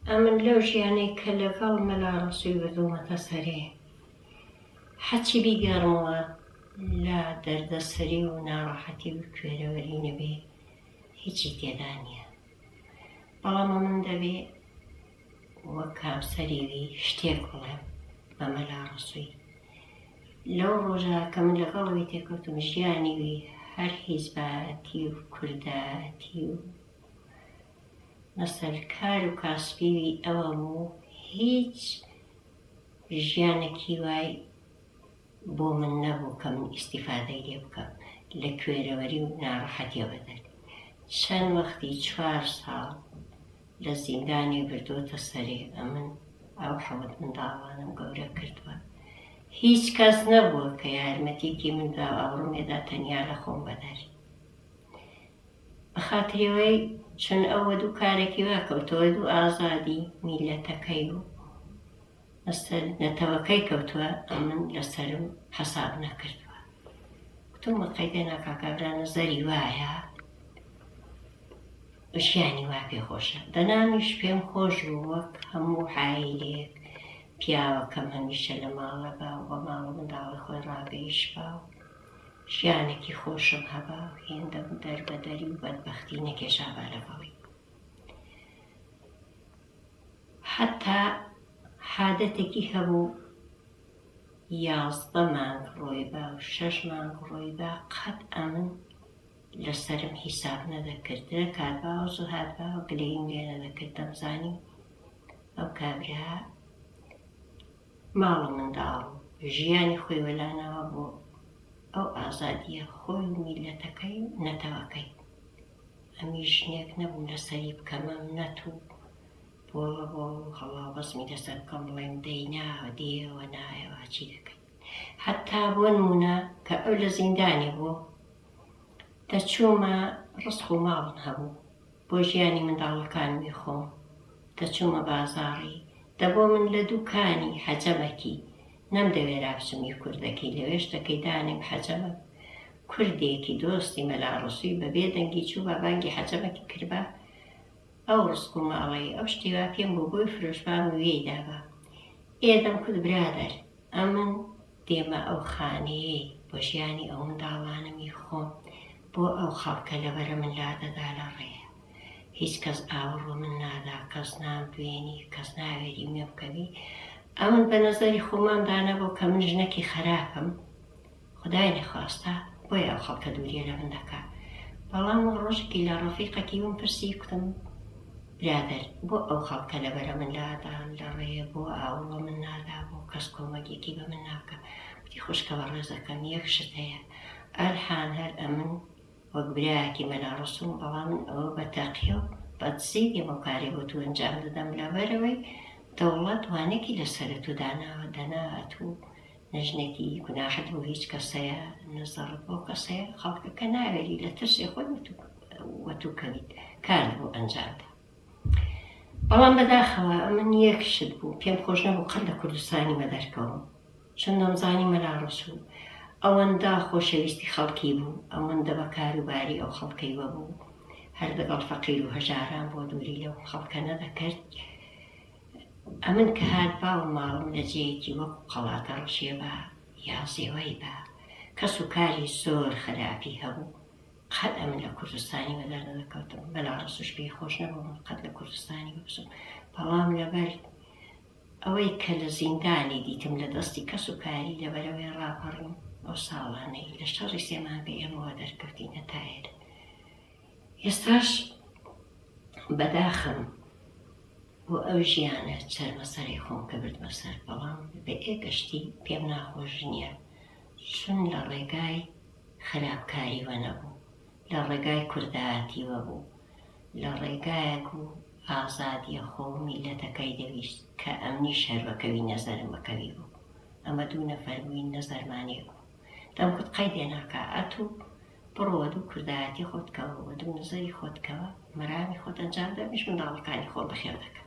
ئەمن لەو ژیانەی کە لەگەڵ مەلا ڕەسووی بردوومەتە سەرێ، هەرچی بیگێڕمەوە لە دەردەسەری و ناڕەحەتی و کوێرەوەری نەبێ هیچی تێدا نییە. بەڵام ئەمن دەبێ وەک هاوسەری وی شتێک بڵێم بە مەلا ڕەسووی. لەو ڕۆژە کە من لەگەڵ وی تێکەوتم ژیانی وی هەر حیزبایەتی و کوردایەتی و مەسەل کار و کاسبی وی ئەوە بوو هیچ ژیانێکی وای بۆ من نەبوو کە من ئیستیفادەی لێ بکەم لە کوێرەوەری و ناڕەحەتیە بەدەر چەند وەختی چوار ساڵ لە زیندانی بردۆتە سەرێ ئەمن ئەو حەوت منداڵانەم گەورە کردوە هیچ کەس نەبووە کە یارمەتیکی من با و ئاوڕم لێدا تەنیا لە خۆم بەدەر بە خاتری ئەوەی چون ئەو وەدوو کارێکی وا کەوتەوە دوو ئازادی میللەتەکەی و لەسەر نەتەوەکەی کەوتووە ئەمن لەسەرم حەساب نەکردووە وتومە قەیدێ نا کاکابرا نەزەری وایە ژیانی وا پێ خۆشە دەنامیش پێم خۆش بوو وەک هەموو عایلەیەک پیاوەکەم هەمیشە لە ماڵە با و بە ماڵ و منداڵی خۆی ڕاگەیشبا و ژیانێکی خۆشم هەبا و هێندەم دەربەدەری و بەدبەختی نەکێشابا لەگەڵی. حەتا حادەتێکی هەبوو 11 مانگ ڕۆیبا و شەش مانگ ڕۆیبا قەت ئەمن لەسەرم حیساب نەدەکرد درەنگ هاتباوە زوو هاتباوە گلەییم لێ نەدەکرد دەمزانی ئەو کابرا ماڵ و منداڵ و ژیانی خۆی وەلاناوە بۆ ئەو ئازادییە خۆی و میللەتەکەی و نەتەوەکەی. ئەمیش ژنێک نەبووم لەسەری بکەمە منەت و بۆڵە بۆڵ و هەڵاوبەزمی لەسەر بکەم بڵێم دەی نا دێیەوە نایەوە چی دەکەی. هەتا بۆ نموونە کە ئەو لە زیندانێ بوو دەچوومە ڕزق و ماڵم هەبوو بۆ ژیانی منداڵەکانمی خۆم دەچوومە بازاڕی دەبۆ من لە دووکانی حەجەمەکی نەمدەوێرا بچم ی کوردەکی لەوێ شتەکەی دانێم حەجەمەک کوردێکی دۆستی مەلا ڕەسووی بە بێ دەنگی چووبا بانگی حەجەمەکی کردبا ئەو ڕزق و ماڵەی ئەو شتی وا پێم بوو بۆی فرۆشبام و وێی دابا ئێ دەمکوت برادەر ئەمن دێمە ئەو خانەیەی بۆ ژیانی ئەو منداڵانەمی خۆم بۆ ئەو خەڵکە لەبەرە من لادەدا لە ڕێیە هیچ کەس ئاوڕ وە من نادا کەس نامدوێنی کەس ناوێری مێ بکەوی ئەمن بە نەزەری خۆمام دانەبوو کە من ژنەکی خەراپم خودای نەخواستە بۆیە ئەو خەڵکە دووریە لە من دەکا بەڵام ڕۆژێکی لە ڕەفیقەکی وم پرسی کوتم برادەر بۆ ئەو خەڵکە لەبەرە من لادان لە ڕێ بۆ ئاوڕ وە من نادا بۆ کەس کۆمەکێکی بە من ناکا کوتی خوشکە بەڕێزەکەم یەک شت هەیە ئەلحان هەر ئەمن وەک برایەکی مەلا ڕەسوڵ بەڵام من ئەوە بە تەقیە و بە دزی دێم ئەو کارەی بۆ تو ئەنجام دەدەم لەبەرئەوەی دەوڵەت وانەکی لەسەر تو داناوە دەنا ئەتوو نە ژنێکی گوناحت بۆ هیچ کەسەیە نە زەڕت بۆ کەسەیە خەڵکەکە ناوێری لە ترسێ خۆی وەتوو کەویت کارت بۆ ئەنجام دا بەڵام بەداخەوە ئەمن یەک شت بوو پێم خۆش نەبوو قەت لە کوردستانی مە دەرکەوم چون دەمزانی مەلا ڕەسوڵ ئەوەندە خۆشەویستی خەڵکی بوو ئەوەندە بە کاروباری ئەو خەڵکەی وە بوو هەر دەگەڵ فەقیر و هەژاران بۆ دووری لەو خەڵکە نەدەکرد ئەمن کە هات باوم ماڵم لە جێیەکی وەکو قەڵاتە ڕشێ با یا زێوەی با کەس و کاری زۆر خراپی هەبوو قەت ئەمن لە کوردستانی وە دەرنەدەکەوتم مەلا ڕەسوش پێی خۆش نەبوو من قەت لە کوردستانی بچم بەڵام لەبەر ئەوەی کە لە زیندانی دیتم لە دەستی کەس و کاری لەبەرەوەی ڕاپەڕیم ئەو ساڵانەی لە شەڕی سێ مانگە ئێمەوە دەرکەوتینە تا ئێرە ئێستاش بەداخم بۆ ئەو ژیانە چەرمەسەرەی خۆم کە بردمە سەر بەڵام بە ئێگەشتی پێم ناخۆش نییە چون لە ڕێگای خراپکاریوە نەبوو لە ڕێگای کوردایەتیوە بوو لە ڕێگایەک و ئازادیە خۆ و میللەتەکەی دەویست کە ئەمنیش هەر بەکەوی نەزەرم بەکەوی بوو ئەمە دوو نەفەر بووین نەزەرمان یەک بوو دەمکوت قەیدێ ناکا ئەتوو بڕۆ وەدوو کوردایەتی خۆت کەوە وەدوو نەزەری خۆت کەوە مەرامی خۆت ئەنجام دە منیش منداڵەکانی خۆم بەخێو دەکەم.